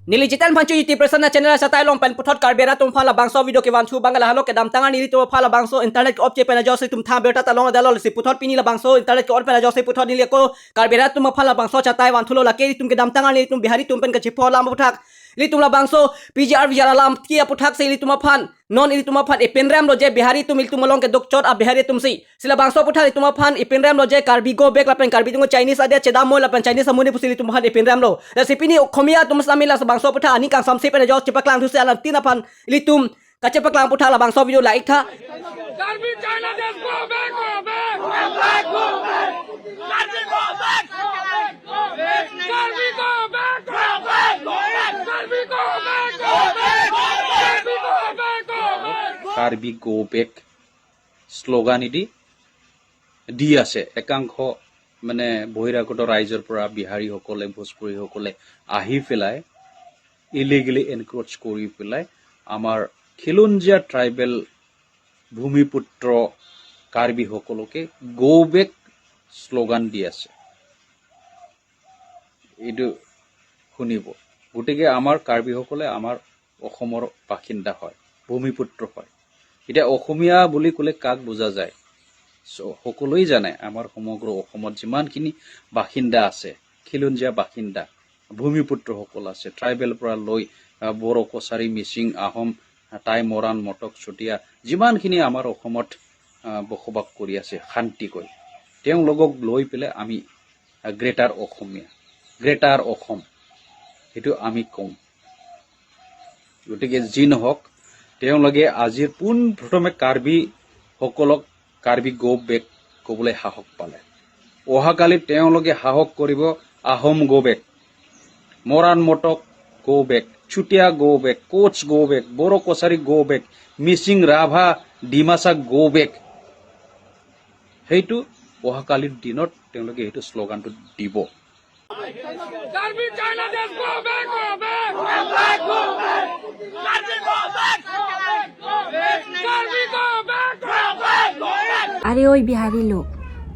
Nili jitan phanchu yiti Prasanna channel sa tai long pen puthot karbera tum phala bangso video ke wanchu bangla halo ke dam tanga nili to phala bangso internet ke op che pena jose tum tha beta ta long dalol si puthot pini la bangso internet ke on pena jose puthot nili ko karbera tum phala bangso cha tai wanthulo la ke tum ke dam tanga nili tum bihari tum pen ke chipho lam puthak li tum la bangso PGR vijara lam ki puthak se li tum phan non ili tum phan e penram lo je bihari tum il tum long ke dok chot a bihari tum si sila bangso putha li tum phan e penram lo je Karbi go back la pen Karbi tum Chinese ade cheda mo la pen Chinese amuni pusi li tum phan e penram lo la si pini khomia tum sami la bangso putha ani kang sam se pen jo chipaklang thu se alam tina phan li tum ka chipaklang putha la bangso video la ik tha Karbi China desh go back, go back. Go back, go back. Karbi go back. Karbi go back, go back, go back. Karbi go back, go back. Karbi go back, go back. Karbi গ' back slogan দি দি আছে। একাংশ মানে বহিৰাগত ৰাইজৰ পৰা বিহাৰীসকলে, ভোজপুৰীসকলে আহি পেলাই illegally এনক্ৰ'চ কৰি পেলাই আমাৰ খিলঞ্জীয়া ট্ৰাইবেল ভূমিপুত্ৰ কাৰ্বিসকলকে গ' বেক শ্লোগান দি আছে। এইটো শুনিব। গতিকে আমাৰ কাৰ্বিসকলে আমাৰ অসমৰ বাসিন্দা হয়, ভূমিপুত্ৰ হয়। এতিয়া অসমীয়া বুলি ক'লে কাক বুজা যায় সকলোৱেই জানে। আমাৰ সমগ্ৰ অসমত যিমানখিনি বাসিন্দা আছে, খিলঞ্জীয়া বাসিন্দা ভূমিপুত্ৰসকল আছে, ট্ৰাইবেল পৰা লৈ বড়ো, কছাৰী, মিচিং, আহোম, টাই, মৰাণ, মটক, চুতীয়া, যিমানখিনি আমাৰ অসমত বসবাস কৰি আছে শান্তিকৈ, তেওঁলোকক লৈ পেলাই আমি গ্ৰেটাৰ অসমীয়া, গ্ৰেটাৰ অসম, সেইটো আমি কওঁ। গতিকে যি নহওক, তেওঁলোকে আজিৰ পোনপ্ৰথমে কাৰ্বিসকলক কাৰ্বি গ' বেক ক'বলৈ সাহস পালে। অহাকালি তেওঁলোকে সাহস কৰিব আহোম গ' বেক, মৰাণ মটক গ' বেক, চুতীয়া গ' বেক, কোচ গ' বেক, বড়ো কছাৰী গ' বেক, মিচিং, ৰাভা, ডিমাচা গ' বেক। সেইটো অহাকালিৰ দিনত তেওঁলোকে সেইটো শ্লোগানটো দিব। Karbi China desh go back, go back. Go back, go back. Karbi go back. Karbi go back, go back, go back. अरे ओए बिहारी लोग,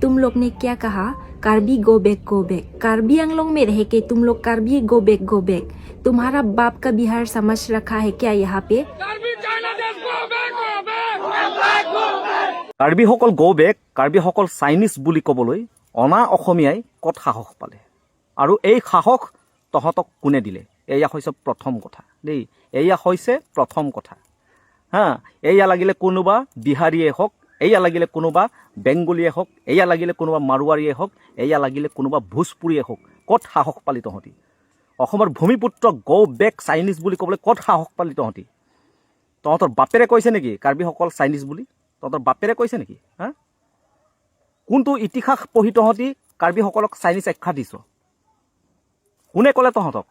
तुम लोग ने क्या कहा? Karbi go back, go back. Karbi Anglong में रह के तुम लोग Karbi go back, go back. तुम्हारा बाप का बिहार समझ रखा है क्या यहाँ पे? Karbi China desh go back, go back. Go back, go back. কাৰ্বিসকল গ' বেক, কাৰ্বিসকল চাইনিজ বুলি ক'বলৈ অনা অসমীয়াই ক'ত সাহস পালে আৰু এই সাহস তহঁতক কোনে দিলে? এয়া হৈছে প্ৰথম কথা দেই। এয়া হৈছে প্ৰথম কথা। হা, এয়া লাগিলে কোনোবা বিহাৰীয়ে হওক, এয়া লাগিলে কোনোবা বেংগলীয়ে হওক, এয়া লাগিলে কোনোবা মাৰোৱাৰীয়ে হওক, এয়া লাগিলে কোনোবা ভোজপুৰীয়ে হওক, ক'ত সাহস পালি তহঁতি অসমৰ ভূমিপুত্ৰ গ' বেক, চাইনিজ বুলি ক'বলৈ ক'ত সাহস পালি তহঁতি? তহঁতৰ বাপেৰে কৈছে নেকি কাৰ্বিসকল চাইনিজ বুলি? তহঁতৰ বাপেৰে কৈছে নেকি? হা, কোনটো ইতিহাস পঢ়ি তহঁতি কাৰ্বিসকলক চাইনিজ আখ্যা দিছ? কোনে ক'লে তহঁতক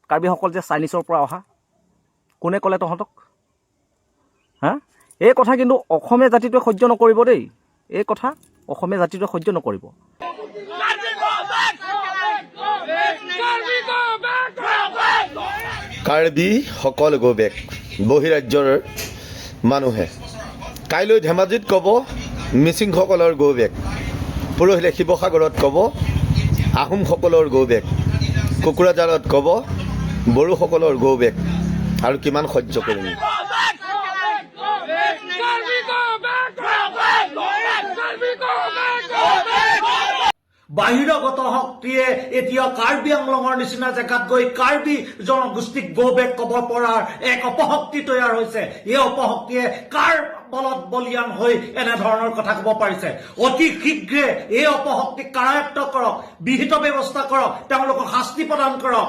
কাৰ্বিসকল যে চাইনিজৰ পৰা অহা? কোনে ক'লে তহঁতক? হা, এই কথা কিন্তু অসমীয়া জাতিটোৱে সহ্য নকৰিব দেই। এই কথা অসমীয়া জাতিটোৱে সহ্য নকৰিব। Karbi go back. Karbi go back, go back. Karbi সকল গ' বেক। বহিৰাজ্যৰ মানুহে কাইলৈ ধেমাজিত ক'ব মিচিংসকলৰ গ' বেক, পৰহিলে শিৱসাগৰত ক'ব আহোমসকলৰ গ' বেক, কোকৰাঝাৰত ক'ব বড়োসকলৰ গ' বেক। আৰু কিমান সহ্য কৰিম? Go back. Karbi go back, go back. Karbi go back, go back. বাহিৰাগত শক্তিয়ে এতিয়া কাৰ্বি আংলঙৰ নিচিনা জেগাত গৈ কাৰ্বি জনগোষ্ঠীক গ' বেক ক'ব পৰাৰ এক অপশক্তি তৈয়াৰ হৈছে। এই অপশক্তিয়ে কাৰ বলত বলীয়ান হৈ এনেধৰণৰ কথা ক'ব পাৰিছে? অতি শীঘ্ৰে এই অপশক্তিক কাৰায়ত্ব কৰক, বিহিত ব্যৱস্থা কৰক, তেওঁলোকক শাস্তি প্ৰদান কৰক।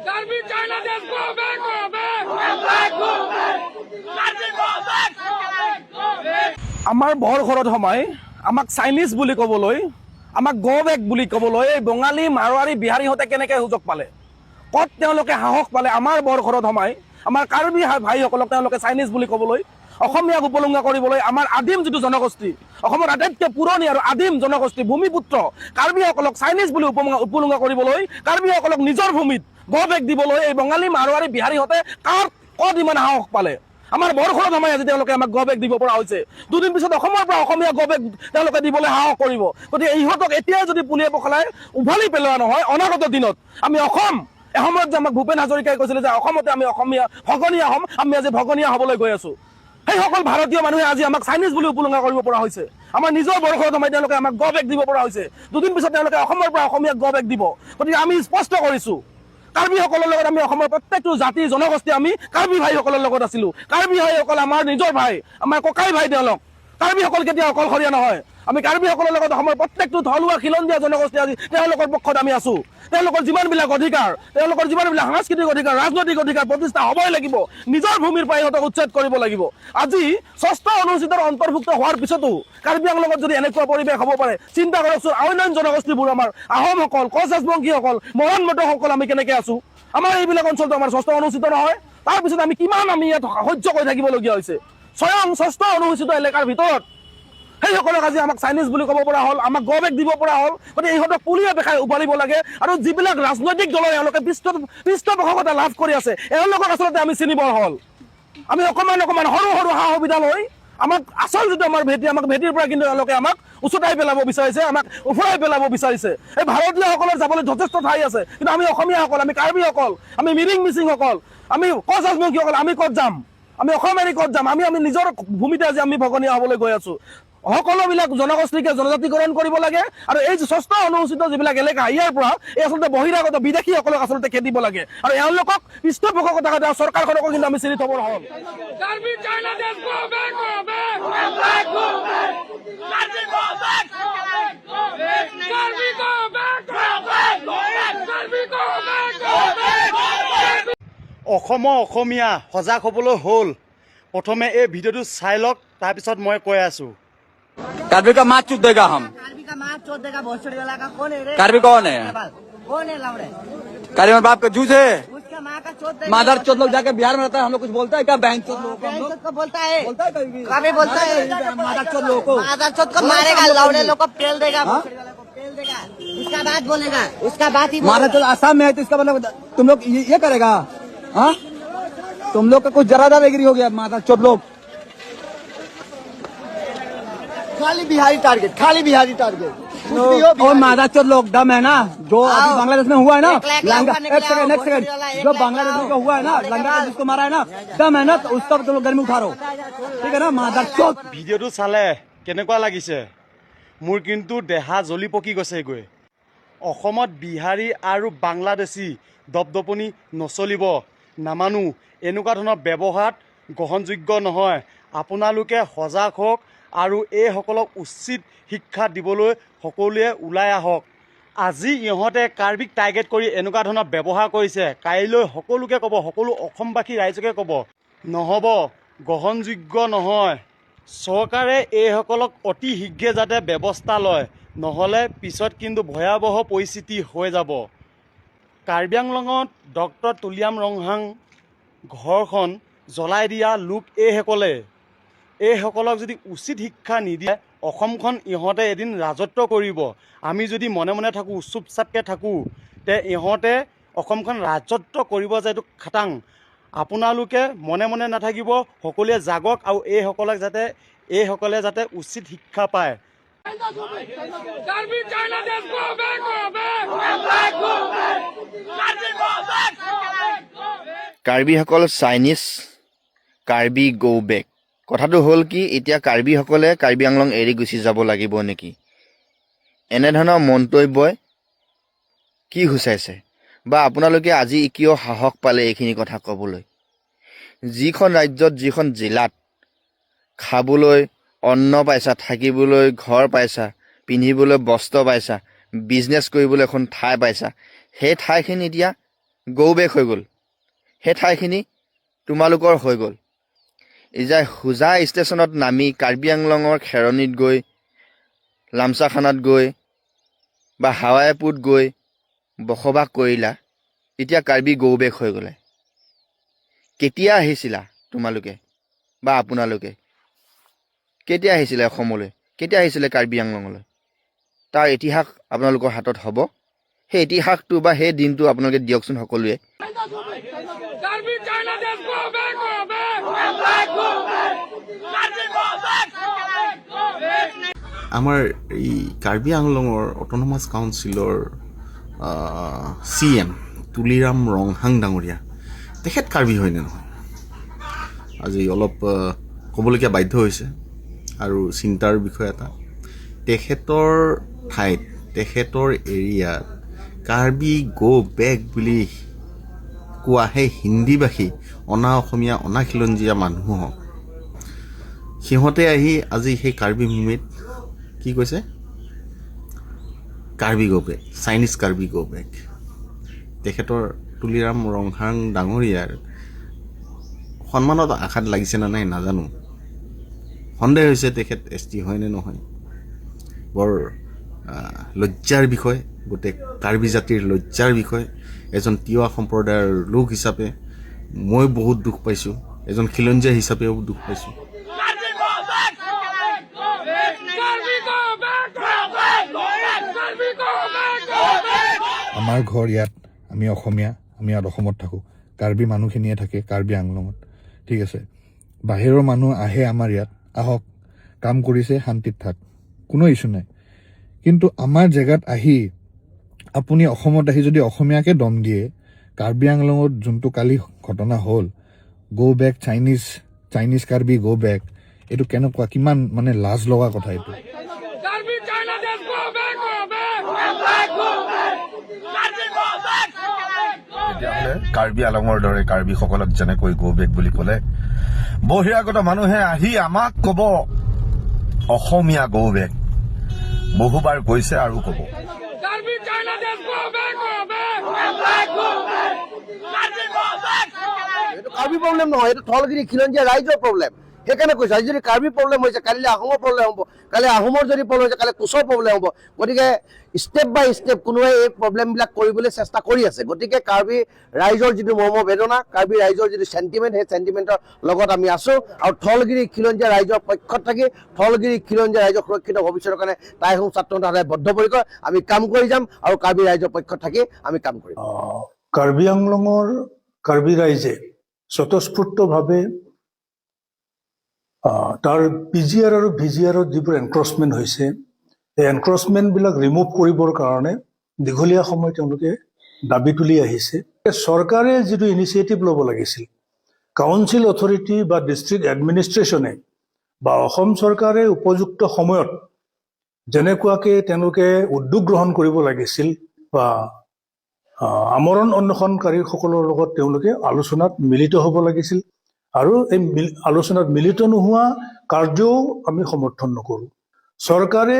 Karbi China desh go back, go back. Go back, go back. Karbi go back. আমাৰ বৰ ঘৰত সোমাই আমাক চাইনিজ বুলি ক'বলৈ, আমাক গ' বেক বুলি ক'বলৈ এই বঙালী, মাৰোৱাৰী, বিহাৰীহঁতে কেনেকৈ সুযোগ পালে? ক'ত তেওঁলোকে সাহস পালে আমাৰ বৰ ঘৰত সোমাই আমাৰ কাৰ্বি ভাইসকলক তেওঁলোকে চাইনিজ বুলি ক'বলৈ, অসমীয়াক উপলুঙা কৰিবলৈ? আমাৰ আদিম যিটো জনগোষ্ঠী, অসমৰ আটাইতকৈ পুৰণি আৰু আদিম জনগোষ্ঠী ভূমিপুত্ৰ কাৰ্বিসকলক চাইনিজ বুলি উপলুঙা কৰিবলৈ, কাৰ্বিসকলক নিজৰ ভূমিত গ' বেক দিবলৈ এই বঙালী, মাৰোৱাৰী, বিহাৰীহঁতে কাৰ ক'ত ইমান সাহস পালে? আমাৰ বৰঘৰত সোমাই আজি তেওঁলোকে আমাক গ' বেক দিব পৰা হৈছে। দুদিন পিছত অসমৰ পৰা অসমীয়া গ' বেক তেওঁলোকে দিবলৈ সাহস কৰিব। গতিকে ইহঁতক এতিয়াই যদি পুলিয়ে পখলাই উভালি পেলোৱা নহয়, অনাগত দিনত আমি অসম এসময়ত যে আমাক ভূপেন হাজৰিকাই কৈছিলে যে অসমতে আমি অসমীয়া ভগনীয়া হ'ম, আমি আজি ভগনীয়া হ'বলৈ গৈ আছো। সেইসকল ভাৰতীয় মানুহে আজি আমাক চাইনিজ বুলি উপলুঙা কৰিব পৰা হৈছে। আমাৰ নিজৰ বৰঘৰত সোমাই তেওঁলোকে আমাক গ' বেক দিব পৰা হৈছে। দুদিন পিছত তেওঁলোকে অসমৰ পৰা অসমীয়াক গ' বেক দিব। গতিকে আমি স্পষ্ট কৰিছো, কাৰ্বিসকলৰ লগত আমি, অসমৰ প্ৰত্যেকটো জাতি জনগোষ্ঠী আমি কাৰ্বি ভাইসকলৰ লগত আছিলো। কাৰ্বি ভাইসকল আমাৰ নিজৰ ভাই, আমাৰ ককাই ভাই তেওঁলোক। কাৰ্বিসকল কেতিয়াও অকলশৰীয়া নহয়। আমি কাৰ্বিসকলৰ লগত, অসমৰ প্ৰত্যেকটো থলুৱা খিলঞ্জীয়া জনগোষ্ঠী আজি তেওঁলোকৰ পক্ষত আমি আছো। তেওঁলোকৰ যিমানবিলাক অধিকাৰ, তেওঁলোকৰ যিমানবিলাক সাংস্কৃতিক অধিকাৰ, ৰাজনৈতিক অধিকাৰ প্ৰতিষ্ঠা হ'বই লাগিব। নিজৰ ভূমিৰ পৰা ইহঁতক উচ্ছেদ কৰিব লাগিব। আজি ষষ্ঠ অনুসূচীৰ অন্তৰ্ভুক্ত হোৱাৰ পিছতো কাৰ্বি আংলঙত যদি এনেকুৱা পৰিৱেশ হ'ব পাৰে, চিন্তা কৰকচোন, অন্যান্য জনগোষ্ঠীবোৰ, আমাৰ আহোমসকল, কোচ ৰাজবংশীসকল, মৰাণ মটকসকল আমি কেনেকে আছো? আমাৰ এইবিলাক অঞ্চলটো আমাৰ ষষ্ঠ অনুসূচিত নহয়। তাৰপিছত আমি কিমান আমি ইয়াত সহ্য কৰি থাকিবলগীয়া হৈছে। স্বয়ং ষষ্ঠ অনুসূচিত এলেকাৰ ভিতৰত সেইসকলক আজি আমাক চাইনিজ বুলি ক'ব পৰা হ'ল, আমাক গ' বেক দিব পৰা হ'ল। গতিকে ইহঁতক পুলিয়ে বেখাই উভালিব লাগে। আৰু যিবিলাক ৰাজনৈতিক দলৰ এওঁলোকে পৃষ্ঠপোষকতা লাভ কৰি আছে, এওঁলোকক আচলতে আমি চিনিবৰ হ'ল। আমি অকণমান অকণমান সৰু সৰু সা সুবিধা লৈ আমাক আচল যিটো আমাৰ ভেটি, আমাক ভেটিৰ পৰা কিন্তু এওঁলোকে আমাক উচতাই পেলাব বিচাৰিছে, আমাক উফৰাই পেলাব বিচাৰিছে। এই ভাৰতীয়সকলৰ যাবলৈ যথেষ্ট ঠাই আছে, কিন্তু আমি অসমীয়াসকল, আমি কাৰ্বিসকল, আমি মিৰিং মিচিংসকল, আমি কোচ ৰাজবংশীসকল, আমি ক'ত যাম? আমি অসম এৰি ক'ত যাম? আমি আমি নিজৰ ভূমিতে আজি আমি ভগনীয়া হ'বলৈ গৈ আছো। সকলোবিলাক জনগোষ্ঠীকে জনজাতিকৰণ কৰিব লাগে। আৰু এই যে ষষ্ঠ অনুসূচিত যিবিলাক এলেকা, ইয়াৰ পৰা এই আচলতে বহিৰাগত বিদেশীসকলক আচলতে খেদিব লাগে। আৰু এওঁলোকক পৃষ্ঠপোষকতা কৰা চৰকাৰখনকো কিন্তু আমি চিনি থবৰ হ'ল। Karbi China just go back, go back. Go back, go back. Karbi go back. Go back. Karbi go back. Go back. Go back. Karbi go back. Go back. Karbi অসমৰ অসমীয়া সজাগ হ'বলৈ হ'ল। প্ৰথমে এই ভিডিঅ'টো চাই লওক, তাৰপিছত মই কৈ আছোঁ। कार्बी का माँ चुद देगा हम। कार्बी का माँ चोद देगा भोसड़ी वाला का। कौन है रे? कार्बी कौन है? कौन है लवड़े? कार्बी मेरे बाप का जूस है। उसका माँ का चोद देगा। मादर चोद लोग जाके बिहार में रहता है, हम लोग कुछ बोलता है क्या? बहन चोद लोगों को हम लोग चोद को बोलता है? बोलता है कभी भी? कभी बोलता है? मादर चोद लोगों को। मादर चोद को मारेगा, लवड़े लोग को पेल देगा, भोसड़ी वाला को पेल देगा। उसका बात बोलेगा, उसका बात ही। मादर चोद आसाम में है तो इसका मतलब तुम लोग ये करेगा? हाँ, तुम लोग का कुछ जरा दादागिरी हो गया, मादर चोद लोग। खाली बिहारी टारगेट, खाली बिहारी टारगेट, कुछ भी हो। और मादर चोद लोग दम है ना, जो अभी आओ। बांग्लादेश में हुआ है ना, 1 लाख लंगा लाओ, एक सेकंड, एक भोसड़ी वाला, सेकंड, एक जो लाख बांग्लादेश में लाओ। जो हुआ है ना, भोसड़ी लंगा के जिसको मारा है ना, दम है ना, तो उसका तुम लोग गर्मी उठा रहे हो, ठीक है ना, मादर चोद। ভিডিঅ'টো চালে কেনেকুৱা লাগিছে? মোৰ কিন্তু দেহা জ্বলি পকি গৈছেগৈ। অসমত বিহাৰী আৰু বাংলাদেশী দপদপনি নচলিব, নামানো। এনেকুৱা ধৰণৰ ব্যৱহাৰ গ্ৰহণযোগ্য নহয়। আপোনালোকে সজাগ হওক আৰু এইসকলক উচিত শিক্ষা দিবলৈ সকলোৱে ওলাই আহক। আজি ইহঁতে কাৰ্বিক টাৰ্গেট কৰি এনেকুৱা ধৰণৰ ব্যৱহাৰ কৰিছে, কাইলৈ সকলোকে ক'ব, সকলো অসমবাসী ৰাইজকে ক'ব। নহ'ব, গ্ৰহণযোগ্য নহয়। চৰকাৰে এইসকলক অতি শীঘ্ৰে যাতে ব্যৱস্থা লয়, নহ'লে পিছত কিন্তু ভয়াৱহ পৰিস্থিতি হৈ যাব। কাৰ্বি আংলঙত ডক্টৰ তুলিৰাম ৰংহাং ঘৰখন জ্বলাই দিয়া লোক এইসকলে। এইসকলক যদি উচিত শিক্ষা নিদিয়ে, অসমখন ইহঁতে এদিন ৰাজত্ব কৰিব। আমি যদি মনে মনে থাকোঁ, চুপচাপকৈ থাকোঁ, তে ইহঁতে অসমখন ৰাজত্ব কৰিব যে এইটো খাটাং। আপোনালোকে মনে মনে নাথাকিব, সকলোৱে জাগক আৰু এইসকলে যাতে উচিত শিক্ষা পায়। Karbi China just go back, go back. Go back, go back. Karbi go back. Go back. কাৰ্বিসকল Chinese, Karbi গ' বেক। কথাটো হ'ল কি, এতিয়া কাৰ্বিসকলে কাৰ্বি আংলং এৰি গুচি যাব লাগিব নেকি? এনেধৰণৰ মন্তব্যই কি সূচাইছে বা আপোনালোকে আজি কিয় সাহস পালে এইখিনি কথা ক'বলৈ? যিখন ৰাজ্যত, যিখন জিলাত খাবলৈ অন্ন পাইছা, থাকিবলৈ ঘৰ পাইছা, পিন্ধিবলৈ বস্ত্ৰ পাইছা, বিজনেছ কৰিবলৈ এখন ঠাই পাইছা, সেই ঠাইখিনি এতিয়া গৌ বেক হৈ গ'ল। সেই ঠাইখিনি তোমালোকৰ হৈ গ'ল। এতিয়া হোজাই ষ্টেচনত নামি কাৰ্বি আংলঙৰ খেৰণিত গৈ, লামচাখানাত গৈ বা হাৱাইপুত গৈ বসবাস কৰিলা, এতিয়া কাৰ্বি গৌ বেক হৈ গ'লে। কেতিয়া আহিছিলা তোমালোকে বা আপোনালোকে কেতিয়া আহিছিলে অসমলৈ? কেতিয়া আহিছিলে কাৰ্বি আংলঙলৈ? তাৰ ইতিহাস আপোনালোকৰ হাতত হ'ব। সেই ইতিহাসটো বা সেই দিনটো আপোনালোকে দিয়কচোন সকলোৱে। Karbi China just go back, go back. Go back, go back. Karbi go back. Go back. আমাৰ এই কাৰ্বি আংলঙৰ অট'নমাছ কাউন্সিলৰ চি এম তুলিৰাম ৰংহাং ডাঙৰীয়া, তেখেত কাৰ্বি হয়নে নহয়? আজি অলপ ক'বলগীয়া বাধ্য হৈছে আৰু চিন্তাৰ বিষয় এটা। তেখেতৰ ঠাইত, তেখেতৰ এৰিয়াত কাৰ্বি গ' বেক বুলি কোৱা সেই হিন্দীভাষী অনা অসমীয়া, অনা খিলঞ্জীয়া মানুহক সিহঁতে আহি আজি সেই কাৰ্বি ভূমিত কি কৈছে? Karbi go back, Chinese Karbi go back. তেখেতৰ তুলিৰাম ৰংহাং ডাঙৰীয়াৰ সন্মানত আঘাত লাগিছে নে নাই নাজানো। সন্দেহ হৈছে তেখেত এছটি হয় নে নহয়। বৰ লজ্জাৰ বিষয়, গোটেই কাৰ্বি জাতিৰ লজ্জাৰ বিষয়। এজন তিৱা সম্প্ৰদায়ৰ লোক হিচাপে মই বহুত দুখ পাইছোঁ, এজন খিলঞ্জীয়া হিচাপেও দুখ পাইছোঁ। Karbi go back! Karbi go back! Go back! Karbi go back! Go back! আমাৰ ঘৰ ইয়াত, আমি অসমীয়া, আমি ইয়াত অসমত থাকোঁ। কাৰ্বি মানুহখিনিয়ে থাকে কাৰ্বি আংলঙত, ঠিক আছে। বাহিৰৰ মানুহ আহে আমাৰ ইয়াত, আহক, কাম কৰিছে, শান্তিত থাক, কোনো ইছ্যু নাই। কিন্তু আমাৰ জেগাত আহি, আপুনি অসমত আহি যদি অসমীয়াকে দম দিয়ে, কাৰ্বি আংলঙত যোনটো কালি ঘটনা হ'ল, go back Chinese, Chinese Karbi go back, এইটো কেনেকুৱা, কিমান মানে লাজ লগা কথা এইটো। Karbi China just go back! Go back! Go back! Go back! Karbi go back! তেতিয়াহ'লে কাৰ্বি আলঙৰ দৰে কাৰ্বিসকলক যেনেকৈ গ' বেক বুলি ক'লে, বহিৰাগত মানুহে আহি আমাক ক'ব অসমীয়া গ' বেক। বহুবাৰ কৈছে আৰু ক'ব। Karbi China just go back! Go back! Go back! Go back! Karbi go back! এইটো কাৰ্বি প্ৰব্লেম নহয়, এইটো থলগিৰি খিলঞ্জীয়া ৰাইজৰ প্ৰব্লেম। সেইকাৰণে কৈছোঁ, আজি যদি কাৰ্বি প্ৰব্লেম হৈছে, কালিলৈ আহোমৰ প্ৰব্লেম হ'ব। কালি আহোমৰ যদি প্ৰব্লেম হৈছে, কালি কোচৰ প্ৰব্লেম হ'ব। গতিকে ষ্টেপ বাই ষ্টেপ কোনোবাই এই প্ৰব্লেমবিলাক কৰিবলৈ চেষ্টা কৰি আছে। গতিকে কাৰ্বি ৰাইজৰ যিটো মৰ্ম বেদনা, কাৰ্বি ৰাইজৰ যিটো চেণ্টিমেণ্ট, সেই চেণ্টিমেণ্টৰ লগত আমি আছোঁ আৰু থলগিৰি খিলঞ্জীয়া ৰাইজৰ পক্ষত থাকি থলগিৰি খিলঞ্জীয়া ৰাইজৰ সুৰক্ষিত ভৱিষ্যতৰ কাৰণে টাই আহোম ছাত্ৰ সন্থা সদায় বদ্ধপৰিকৰ। আমি কাম কৰি যাম আৰু কাৰ্বি ৰাইজৰ পক্ষত থাকি আমি কাম কৰিম। কাৰ্বি আংলঙৰ কাৰ্বি ৰাইজে স্বতঃস্ফূৰ্তভাৱে তাৰ পিজিআৰ আৰু ভিজিআৰত যিবোৰ এনক্ৰচমেণ্ট হৈছে, এই এনক্ৰচমেণ্টবিলাক ৰিমুভ কৰিবৰ কাৰণে দীঘলীয়া সময় তেওঁলোকে দাবী তুলি আহিছে। চৰকাৰে যিটো ইনিচিয়েটিভ ল'ব লাগিছিল, কাউন্সিল অথৰিটি বা ডিষ্ট্ৰিক্ট এডমিনিষ্ট্ৰেশ্যনে বা অসম চৰকাৰে উপযুক্ত সময়ত যেনেকুৱাকে তেওঁলোকে উদ্যোগ গ্ৰহণ কৰিব লাগিছিল বা আমৰণ অন্বেষণকাৰীসকলৰ লগত তেওঁলোকে আলোচনাত মিলিত হ'ব লাগিছিল আৰু এই আলোচনাত মিলিত নোহোৱা কাৰ্যও আমি সমৰ্থন নকৰোঁ। চৰকাৰে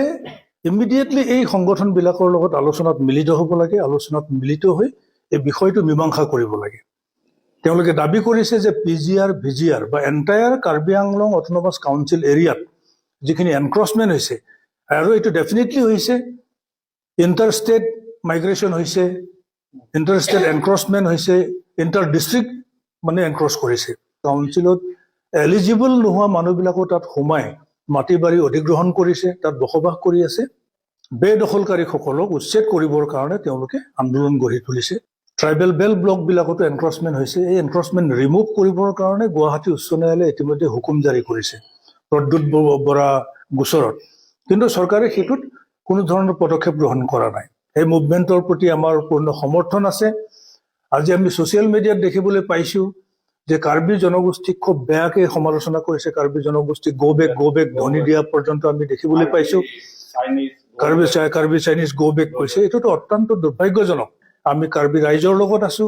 ইমিডিয়েটলি এই সংগঠনবিলাকৰ লগত আলোচনাত মিলিত হ'ব লাগে। আলোচনাত মিলিত হৈ এই বিষয়টো মীমাংসা কৰিব লাগে। তেওঁলোকে দাবী কৰিছে যে পিজিআৰ, ভিজিআৰ বা entire Karbi Anglong autonomous council এৰিয়াত যিখিনি এনক্ৰচমেণ্ট হৈছে, আৰু এইটো ডেফিনেটলি হৈছে, ইণ্টাৰ ষ্টেট মাইগ্ৰেশ্যন হৈছে, ইণ্টাৰ ষ্টেট এনক্ৰচমেণ্ট হৈছে, ইণ্টাৰ ডিষ্ট্ৰিক্ট মানে এনক্ৰচ কৰিছে। কাউন্সিলত এলিজিবল নোহোৱা মানুহবিলাকো তাত সোমাই মাটি বাৰী অধিগ্ৰহণ কৰিছে, তাত বসবাস কৰি আছে। বেদখলকাৰীসকলক উচ্ছেদ কৰিবৰ কাৰণে তেওঁলোকে আন্দোলন গঢ়ি তুলিছে। ট্ৰাইবেল বেল্ট ব্লকবিলাকতো এনক্ৰচমেণ্ট হৈছে। এই এনক্ৰচমেণ্ট ৰিমুভ কৰিবৰ কাৰণে গুৱাহাটী উচ্চ ন্যায়ালয়ে ইতিমধ্যে হুকুম জাৰি কৰিছে প্ৰদ্যুৎ বৰা গোচৰত। কিন্তু চৰকাৰে সেইটোত কোনো ধৰণৰ পদক্ষেপ গ্ৰহণ কৰা নাই। এই মুভমেণ্টৰ প্ৰতি আমাৰ পূৰ্ণ সমৰ্থন আছে। আজি আমি ছ'চিয়েল মিডিয়াত দেখিবলৈ পাইছো যে কাৰ্বি জনগোষ্ঠীক খুব বেয়াকে সমালোচনা কৰিছে। কাৰ্বি জনগোষ্ঠীক গ' বেক, গ' বেক ধ্বনি দিয়া পৰ্যন্ত আমি দেখিবলৈ পাইছো। কাৰ্বি চাইনিজ গ' বেক কৈছে। এইটোতো অত্যন্ত দুৰ্ভাগ্যজনক। আমি কাৰ্বি ৰাইজৰ লগত আছো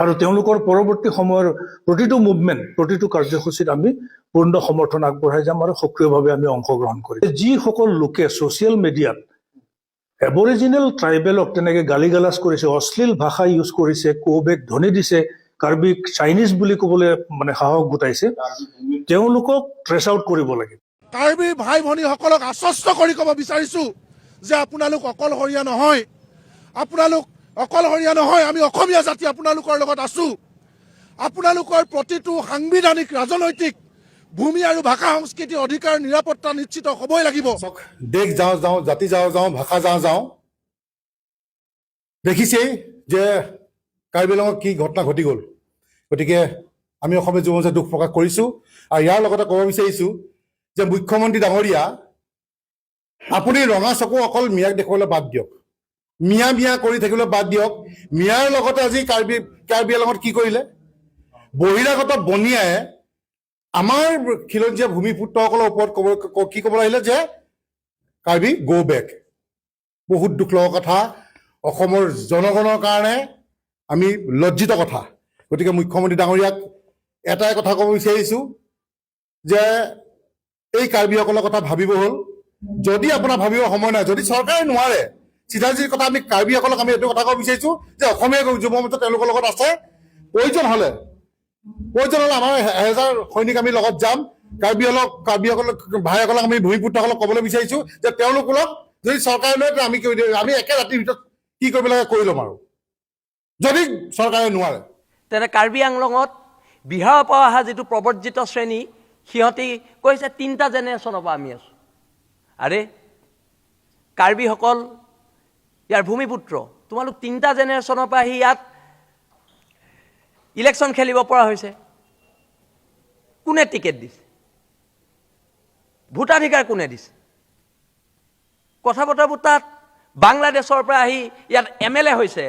আৰু তেওঁলোকৰ পৰৱৰ্তী সময়ৰ প্ৰতিটো মুভমেণ্ট, প্ৰতিটো কাৰ্যসূচীত আমি পূৰ্ণ সমৰ্থন আগবঢ়াই যাম আৰু সক্ৰিয়ভাৱে আমি অংশগ্ৰহণ কৰিম। যিসকল লোকে ছ'চিয়েল মিডিয়াত এবৰিজিনেল ট্ৰাইবেলক তেনেকে গালি গালাজ কৰিছে, অশ্লীল ভাষা ইউজ কৰিছে, গো বেক ধ্বনি দিছে, কাৰ্বিক চাইনিজ বুলি ক'বলৈ মানে সাহস গোটাইছে, তেওঁলোকক ট্ৰেছ আউট কৰিব লাগে। কাৰ্বি ভাই ভনীসকলক আশ্বস্ত কৰি ক'ব বিচাৰিছো যে আপোনালোক অকলশৰীয়া নহয়, আপোনালোক অকলশৰীয়া নহয়। আমি অসমীয়া জাতি আপোনালোকৰ লগত আছো। আপোনালোকৰ প্ৰতিটো সাংবিধানিক, ৰাজনৈতিক, ভূমি আৰু ভাষা সংস্কৃতি অধিকাৰ, নিৰাপত্তা নিশ্চিত হ'বই লাগিব। দেশ যাওঁ যাওঁ, জাতি যাওঁ যাওঁ, ভাষা যাওঁ যাওঁ। দেখিছেই যে কাৰ্বি আংলঙত কি ঘটনা ঘটি গ'ল। গতিকে আমি অসমীয়া যুৱ সমাজে দুখ প্ৰকাশ কৰিছোঁ আৰু ইয়াৰ লগতে ক'ব বিচাৰিছোঁ যে মুখ্যমন্ত্ৰী ডাঙৰীয়া, আপুনি ৰঙা চকু অকল মিয়াক দেখুৱাবলৈ বাদ দিয়ক। মিয়া মিয়া কৰি থাকিবলৈ বাদ দিয়ক। মিয়াৰ লগতে আজি কাৰ্বি কাৰ্বি আংলঙত কি কৰিলে? বহিৰাগত বনিয়াই আমাৰ খিলঞ্জীয়া ভূমিপুত্ৰসকলৰ ওপৰত ক'ব কি ক'বলৈ আহিলে যে কাৰ্বি গ' বেক। বহুত দুখ লগা কথা, অসমৰ জনগণৰ কাৰণে আমি লজ্জিত কথা। গতিকে মুখ্যমন্ত্ৰী ডাঙৰীয়াক এটাই কথা ক'ব বিচাৰিছোঁ যে এই কাৰ্বিসকলৰ কথা ভাবিব হ'ল। যদি আপোনাৰ ভাবিব সময় নাই, যদি চৰকাৰে নোৱাৰে, চিধাচিধি কথা আমি কাৰ্বিসকলক আমি এইটো কথা ক'ব বিচাৰিছোঁ যে অসমীয়া যুৱ মঞ্চ তেওঁলোকৰ লগত আছে। প্ৰয়োজন হ'লে আমাৰ 1000 সৈনিক আমি লগত যাম। কাৰ্বিসকলক, ভাইসকলক, আমি ভূমিপুত্ৰসকলক ক'বলৈ বিচাৰিছোঁ যে তেওঁলোকক যদি চৰকাৰে লয়, আমি কৰি দিম। আমি একে ৰাতিৰ ভিতৰত কি কৰিব লাগে কৰি ল'ম আৰু যদি চৰকাৰে নোৱাৰে। তেনে কাৰ্বি আংলঙত বিহাৰৰ পৰা অহা যিটো প্ৰব্ৰজিত শ্ৰেণী, সিহঁতি কৈছে তিনিটা জেনেৰেশ্যনৰ পৰা আমি আছোঁ। আৰে, কাৰ্বিসকল ইয়াৰ ভূমিপুত্ৰ। তোমালোক তিনিটা জেনেৰেশ্যনৰ পৰা আহি ইয়াত ইলেকশ্যন খেলিব পৰা হৈছে। কোনে টিকেট দিছে? ভোটাধিকাৰ কোনে দিছে? কথা বতৰাবোৰ তাত বাংলাদেশৰ পৰা আহি ইয়াত এম এল এ হৈছে।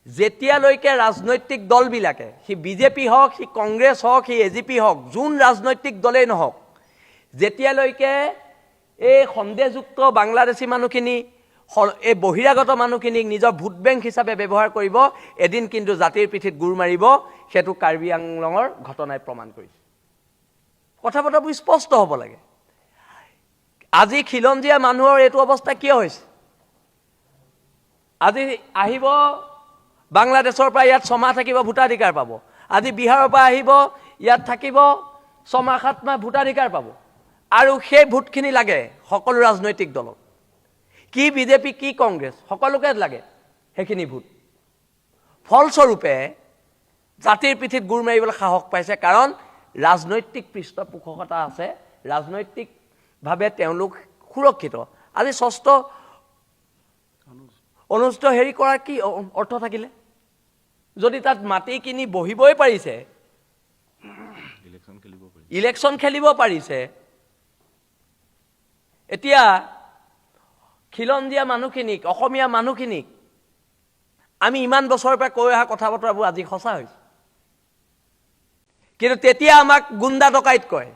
যেতিয়ালৈকে ৰাজনৈতিক দলবিলাকে, সি বিজেপি হওক, সি কংগ্ৰেছ হওক, সি এজিপি হওক, যোন ৰাজনৈতিক দলেই নহওক, যেতিয়ালৈকে এই সন্দেহযুক্ত বাংলাদেশী মানুহখিনি, এই বহিৰাগত মানুহখিনিক নিজৰ ভোট বেংক হিচাপে ব্যৱহাৰ কৰিব, এদিন কিন্তু জাতিৰ পিঠিত গোৰ মাৰিব। সেইটো কাৰ্বি আংলঙৰ ঘটনাই প্ৰমাণ কৰিছে। কথা বতৰাবোৰ স্পষ্ট হ'ব লাগে। আজি খিলঞ্জীয়া মানুহৰ এইটো অৱস্থা কিয় হৈছে? আজি আহিব বাংলাদেশৰ পৰা, ইয়াত 6 মাহ থাকিব, ভোটাধিকাৰ পাব। আজি বিহাৰৰ পৰা আহিব, ইয়াত থাকিব 6 মাহ 7 মাহ, ভোটাধিকাৰ পাব। আৰু সেই ভোটখিনি লাগে সকলো ৰাজনৈতিক দলক। কি বিজেপি, কি কংগ্ৰেছ, সকলোকে লাগে সেইখিনি ভোট। ফলস্বৰূপে জাতিৰ পিঠিত গোৰ মাৰিবলৈ সাহস পাইছে, কাৰণ ৰাজনৈতিক পৃষ্ঠপোষকতা আছে, ৰাজনৈতিকভাৱে তেওঁলোক সুৰক্ষিত। আজি ষষ্ঠ অনুষ্ঠিত হেৰি কৰাৰ কি অৰ্থ থাকিলে, যদি তাত মাটি কিনি বহিবই পাৰিছে, ইলেকশ্যন খেলিব পাৰিছে? এতিয়া খিলঞ্জীয়া মানুহখিনিক, অসমীয়া মানুহখিনিক আমি ইমান বছৰৰ পৰা কৈ অহা কথা বতৰাবোৰ আজি সঁচা হৈছে। কিন্তু তেতিয়া আমাক গুণ্ডা ডকাইত কয়,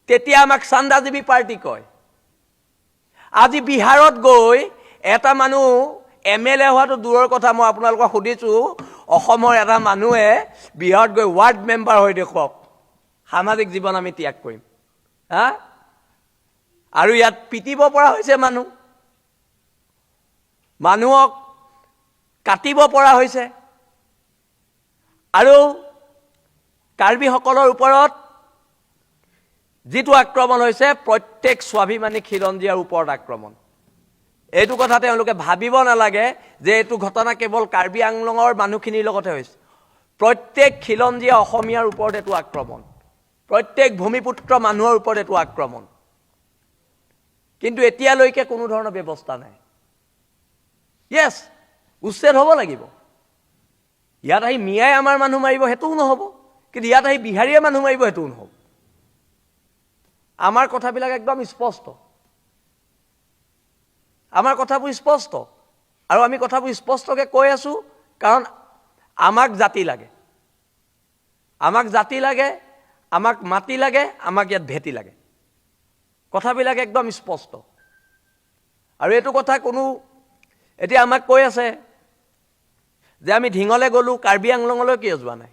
তেতিয়া আমাক চান্দাজীৱী পাৰ্টি কয়। আজি বিহাৰত গৈ এটা মানুহ এম এল এ হোৱাটো দূৰৰ কথা, মই আপোনালোকক সুধিছোঁ, অসমৰ এটা মানুহে বিহাৰত গৈ ৱাৰ্ড মেম্বাৰ হৈ দেখুৱাওক, সামাজিক জীৱন আমি ত্যাগ কৰিম। হা, আৰু ইয়াত পিটিব পৰা হৈছে মানুহ, মানুহক কাটিব পৰা হৈছে। আৰু কাৰ্বিসকলৰ ওপৰত যিটো আক্ৰমণ হৈছে, প্ৰত্যেক স্বাভিমানী খিলঞ্জীয়াৰ ওপৰত আক্ৰমণ। এইটো কথা তেওঁলোকে ভাবিব নালাগে যে এইটো ঘটনা কেৱল কাৰ্বি আংলঙৰ মানুহখিনিৰ লগতে হৈছে। প্ৰত্যেক খিলঞ্জীয়া অসমীয়াৰ ওপৰত এইটো আক্ৰমণ, প্ৰত্যেক ভূমিপুত্ৰ মানুহৰ ওপৰত এইটো আক্ৰমণ। কিন্তু এতিয়ালৈকে কোনো ধৰণৰ ব্যৱস্থা নাই। য়েছ, উচ্ছেদ হ'ব লাগিব। ইয়াত আহি মিয়াই আমাৰ মানুহ মাৰিব, সেইটোও নহ'ব। কিন্তু ইয়াত আহি বিহাৰীয়ে মানুহ মাৰিব, সেইটোও নহ'ব। আমাৰ কথাবিলাক একদম স্পষ্ট। আমাৰ কথাবোৰ স্পষ্ট আৰু আমি কথাবোৰ স্পষ্টকৈ কৈ আছোঁ, কাৰণ আমাক জাতি লাগে, আমাক জাতি লাগে, আমাক মাটি লাগে, আমাক ইয়াত ভেটি লাগে। কথাবিলাক একদম স্পষ্ট। আৰু এইটো কথা কোনো এতিয়া আমাক কৈ আছে যে আমি ঢিঙলৈ গ'লোঁ, কাৰ্বি আংলঙলৈ কিয় যোৱা নাই?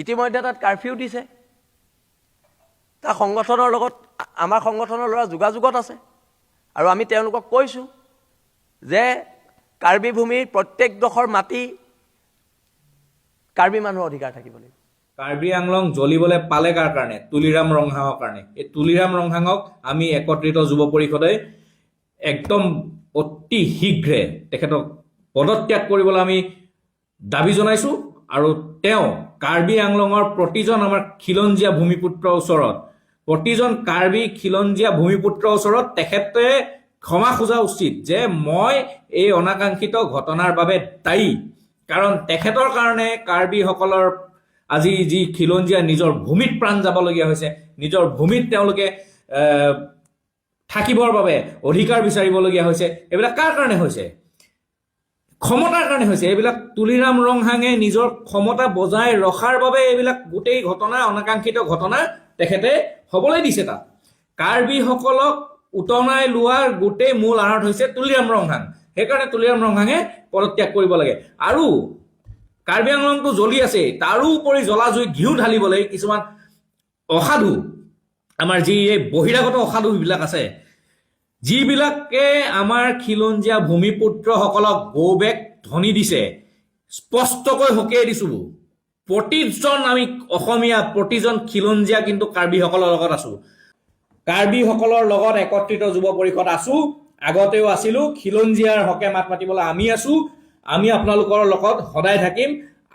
ইতিমধ্যে তাত কাৰফিউ দিছে। তাৰ সংগঠনৰ লগত আমাৰ সংগঠনৰ ল'ৰা যোগাযোগত আছে আৰু আমি তেওঁলোকক কৈছোঁ যে কাৰ্বি ভূমিৰ প্ৰত্যেকডোখৰ মাটি কাৰ্বি মানুহৰ অধিকাৰ থাকিব লাগিব। কাৰ্বি আংলং জ্বলিবলৈ পালে কাৰ কাৰণে? তুলিৰাম ৰংহাঙৰ কাৰণে। এই তুলিৰাম ৰংহাঙক আমি একত্ৰিত যুৱ পৰিষদে একদম অতি শীঘ্ৰে তেখেতক পদত্যাগ কৰিবলৈ আমি দাবী জনাইছোঁ। আৰু তেওঁ কাৰ্বি আংলঙৰ প্ৰতিজন আমাৰ খিলঞ্জীয়া ভূমিপুত্ৰৰ ওচৰত, প্ৰতিজন কাৰ্বি খিলঞ্জীয়া ভূমিপুত্ৰৰ ওচৰত তেখেতে ক্ষমা খোজা উচিত যে মই এই অনাকাংক্ষিত ঘটনাৰ বাবে দায়ী। কাৰণ তেখেতৰ কাৰণে কাৰ্বিসকলৰ আজি যি খিলঞ্জীয়া নিজৰ ভূমিত প্ৰাণ যাবলগীয়া হৈছে, নিজৰ ভূমিত তেওঁলোকে থাকিবৰ বাবে অধিকাৰ বিচাৰিবলগীয়া হৈছে। এইবিলাক কাৰ কাৰণে হৈছে? ক্ষমতাৰ কাৰণে হৈছে এইবিলাক। তুলিৰাম ৰংহাঙে নিজৰ ক্ষমতা বজাই ৰখাৰ বাবে এইবিলাক গোটেই ঘটনা, অনাকাংক্ষিত ঘটনা তেখেতে হ'বলৈ দিছে। তাত কাৰ্বিসকলক উটনাই লোৱাৰ গোটেই মূল আঁৰত হৈছে তুলিৰাম ৰংহাং। সেইকাৰণে তুলিৰাম ৰংহাঙে পদত্যাগ কৰিব লাগে। আৰু কাৰ্বি আংলংটো জ্বলি আছে, তাৰোপৰি জ্বলা জুইত ঘিউ ঢালিবলৈ কিছুমান অসাধু, আমাৰ যি এই বহিৰাগত অসাধুবিলাক আছে, যিবিলাকে আমাৰ খিলঞ্জীয়া ভূমিপুত্ৰসকলক গ'বেক ধ্বনি দিছে, স্পষ্টকৈ সকীয়াই দিছো, প্ৰতিজন আমি অসমীয়া, প্ৰতিজন খিলঞ্জীয়া কিন্তু কাৰ্বিসকলৰ লগত আছো। কাৰ্বিসকলৰ লগত একত্ৰিত যুৱ পৰিষদ আছো, আগতেও আছিলো। খিলঞ্জীয়াৰ হকে মাত মাতিবলৈ আমি আছো। আমি আপোনালোকৰ লগত সদায় থাকিম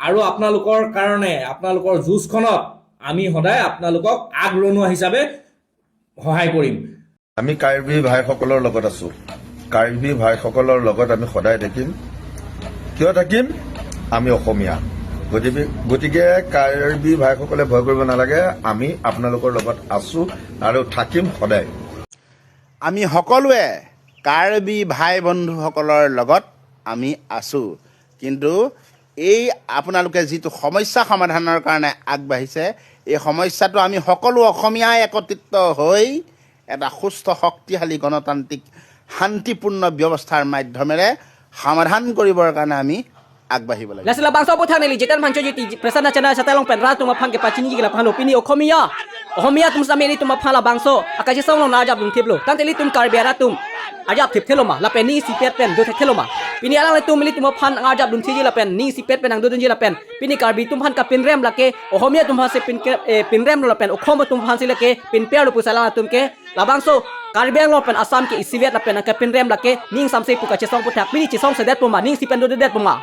আৰু আপোনালোকৰ কাৰণে, আপোনালোকৰ যুঁজখনত আমি সদায় আপোনালোকক আগৰণুৱা হিচাপে সহায় কৰিম। আমি কাৰ্বি ভাইসকলৰ লগত আছো। কাৰ্বি ভাইসকলৰ লগত আমি সদায় থাকিম। কিয় থাকিম? আমি অসমীয়া। গতিকে কাৰ্বি ভাইসকলে ভয় কৰিব নালাগে। আমি আপোনালোকৰ লগত আছো আৰু থাকিম সদায়। আমি সকলোৱে কাৰ্বি ভাই বন্ধুসকলৰ লগত আমি আছোঁ। কিন্তু এই আপোনালোকে যিটো সমস্যা সমাধানৰ কাৰণে আগবাঢ়িছে, এই সমস্যাটো আমি সকলো অসমীয়াই একত্ৰিত হৈ এটা সুস্থ, শক্তিশালী, গণতান্ত্ৰিক, শান্তিপূৰ্ণ ব্যৱস্থাৰ মাধ্যমেৰে সমাধান কৰিবৰ কাৰণে আমি আগবাঢ়িব লাগিব। Lasila bangsa puthang nili jitan phang choji Prasanna chana satalong pen ra tuma phang ke pachini gi la phang lo pini Okhomia Okhomia tum same ni tuma phang la bangso akaji song lo na jab lung thip lo tan teli tum karbiara tum ajab thip thelo ma la pen ni si pet pen do thek thelo ma pini alang le tum li tuma phan nga jab lung thi ji la pen ni si pet pen ang do ji la pen pini karbi tum phan ka pin rem la ke Okhomia tum phan se pin ke pin rem lo la pen Okhom tum phan si la ke pin per lo pusala tum ke la bangso Karbi Anglong pen Assam ke isivet la pen ka pin rem la ke ning sam se pu ka che song pu thak pini che song se det pu ma ning si pen do det pu ma.